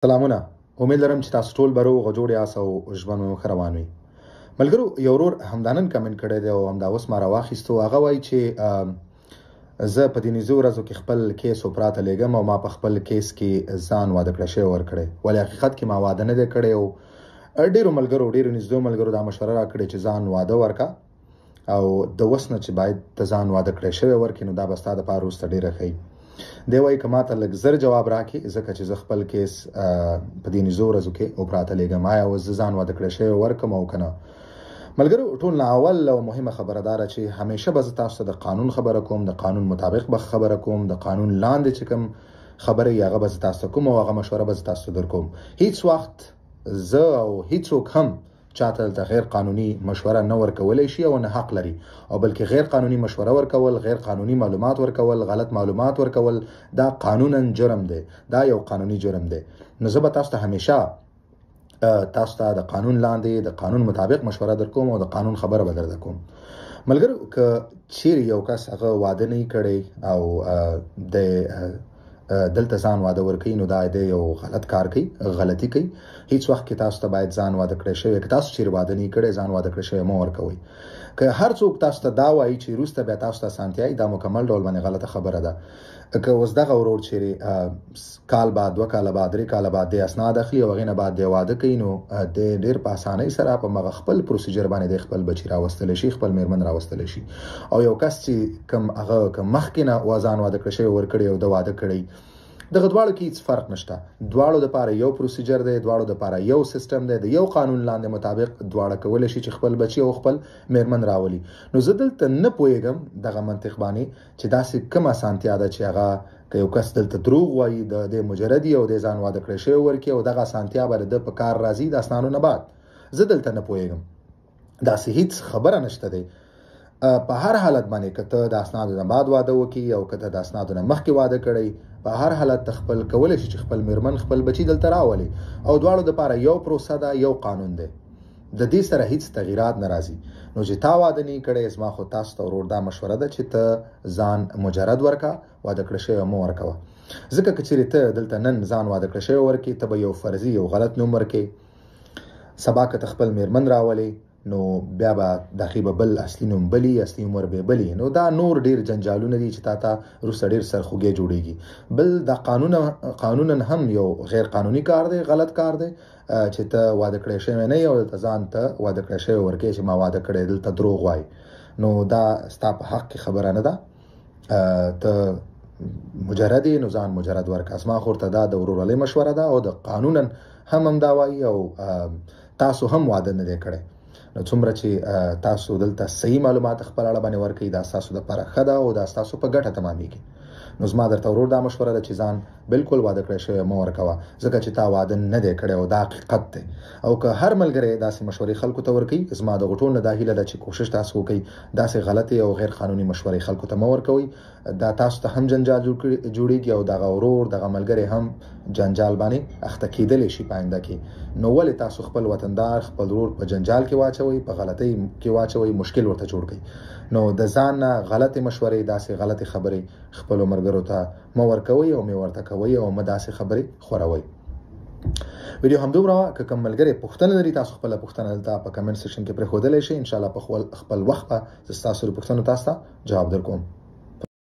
سلامونه، امید لرم چې تاسو ټول به روغ او جوړ یاست او ژوند مو ښه روان وي. ملګرو، یو ورور همدا نن کمنټ کړی دی او همدا اوس ما راواخیستو. هغه وایي چې زه په دې نږدې ورځو کې خپل کیس اوپرا ته لېږم او ما په خپل کیس کې ځان واده کړی شوی ورکړی، ولې حقیقت کې ما واده نه دی کړی. او ډېرو ملګرو، ډېرو نږدو ملګرو دا مشوره راکړې چې ځان واده ورکه او د وس نه چې باید ته ځان واده کړی شوی ورکې، نو دا به ستا دپاره وروسته ډېره ښه وي. دی وایي که ما ته لږ زر جواب راکړې، ځکه چې زه خپل کیس په دې نږدو ورځو کې اوپرا ته لېږم، آیا اوس زه ځان واده کړی شوی ورکم او که نه؟ ملګرو، ټول نه اول او مهمه خبره دا ده چې همیشه به زه تاسو ته د قانون خبره کوم، د قانون مطابق به خبره کوم، د قانون لاندې چې کوم خبره یې هغه به زه تاسو ته کوم او هغه مشوره به زه تاسو ته درکوم. هیڅ وخت زه او هیڅوک هم چاته دلته غیر قانوني مشوره نه ورکولی شي او نه حق لري، او بلکې غیر قانوني مشوره ورکول، غیر قانوني معلومات ورکول، غلط معلومات ورکول دا قانونا جرم دی، دا یو قانوني جرم دی. نو زه به تاسو ته همیشه تاسو ته د قانون لاندې د قانون مطابق مشوره درکوم او د قانون خبره به درته کوم. ملګرو، که چیرې یو کس هغه واده نه کړی او د دلته ځان واده ورکوي، نو دا دی یو غلط کار کوي، غلطي کوي. هیڅ وخت کې تاسو ته باید ځان واده کړی شوی، که تاسو چیرې واده نه کړی، ځان واده کړی شوی مه ورکوئ. که هر څوک تاسو ته دا وایي چې وروسته بیا تاسو ته اسانتیا وي، دا مکمل ډول باندې غلطه خبره ده. که اوس دغه ورور چیرې کال بعد، 2 کاله بعد، 3 کاله بعد دی اسناد اخلي او هغې نه بعد دی واده کوي، نو دی ډېر په اسانۍ سره په مغه خپل پروسیجر باندې دی خپل بچي راوستلی شي، خپل میرمن راوستلی شي. او یو کس چې کوم هغه کوم مخکې نه ځان واده کړی شوی ورکړی او د واده کړی، دغه دواړو کې هیڅ فرق نشته. دواړو دپاره یو پروسیجر دی، دواړو دپاره یو سیستم دی، د یو قانون لاندې مطابق دواړه کولی شي چې خپل بچي او خپل میرمن راولي. نو زه دلته نه پوهېږم دغه منطق باندې چې داسې کومه اسانتیا ده چې هغه که یو کس دلته دروغ وایي، د دې مجردي او د ځان واده کړی شوی ورکړي او دغه اسانتیا به د ده په کار راځي د اسنادو نه بعد. زه دلته نه پوهېږم، داسې هیڅ خبره نشته دی. په هر حالت باندې که ته د اسنادو نه بعد واده وکړي او که ته د اسنادو نه مخکې واده کړی، په هر حالت ته خپل کولی شي چې خپل میرمن خپل بچي دلته راولي او دواړو دپاره یو پروسه ده، یو قانون دی، د دې سره هیڅ تغییرات نه راځي. نو چې تا واده نه کړی، زما خو تاسو ته ورور دا مشوره ده چې ته ځان مجرد ورکه، واده کړی شوی مه ورکوه. ځکه که چیرې ته دلته نن ځان واده کړی شوی ورکې، ته به یو فرضي یو غلط نوم ورکې، سبا که ته خپل میرمن راولې نو بیا به د هغې به بل اصلي نوم بلی، اصلي عمر به بلی. نو دا نور ډېر جنجالونه دي چې تا ته وروسته ډېر سرخوږی جوړېږي. بل دا قانونا هم یو غیر قانوني کار دی، غلط کار دی چې ته واده کړی شوی نه یې او دلته ځان ته واده کړی شوی ورکې چې ما واده کړی، دلته دروغ وایي. نو دا ستا په حق کې خبره نه ده، ته مجرد یې، نو ځان مجرد ورکړه. زما خو ورته دا د ورورولۍ مشوره ده او د قانونا هم همدا وایي او تاسو هم واده نه دی کړی. نو څومره چې تاسو دلته صحیح معلومات خپل اړه باندې ورکوي، دا ستاسو دپاره ښه ده او دا ستاسو په ګټه تمامېږي. نو زما درته ورور دا مشوره ده چې ځان بالکل واده کړی شوی مه ورکوه، ځکه چې تا واده نه دی کړی او دا حقیقت دی. او که هر ملګری داسې مشورې خلکو ته ورکوي، زما دغو ټولو نه دا هیله ده چې کوشش تاسو وکړئ داسې غلطې او غیر قانوني مشورې خلکو ته مه ورکوئ. دا تاسو ته هم جنجال جوړېږي او دغه ورور دغه ملګری هم جنجال باندې اخته کېدلی شي په آینده کې. نو ولې تاسو خپل وطندار خپل ورور په جنجال کې واچوئ، په غلطۍ کې واچوئ، مشکل ورته جوړ کړئ. نو د ځان نه غلطې مشورې، داسې غلطې خبرې خپلو ملګرو ته مه ورکوئ او مه ورته کوئ او مه داسې خبرې خوروئ. ویډیو همدومره وه. که کوم ملګری پوښتنه لري، تاسو خپله پوښتنه دلته په کمنټ سیکشن کې پرېښودلی شئ. انشاءالله په خپل وخت به زه ستاسو د پوښتنو تاسو ته جواب درکوم.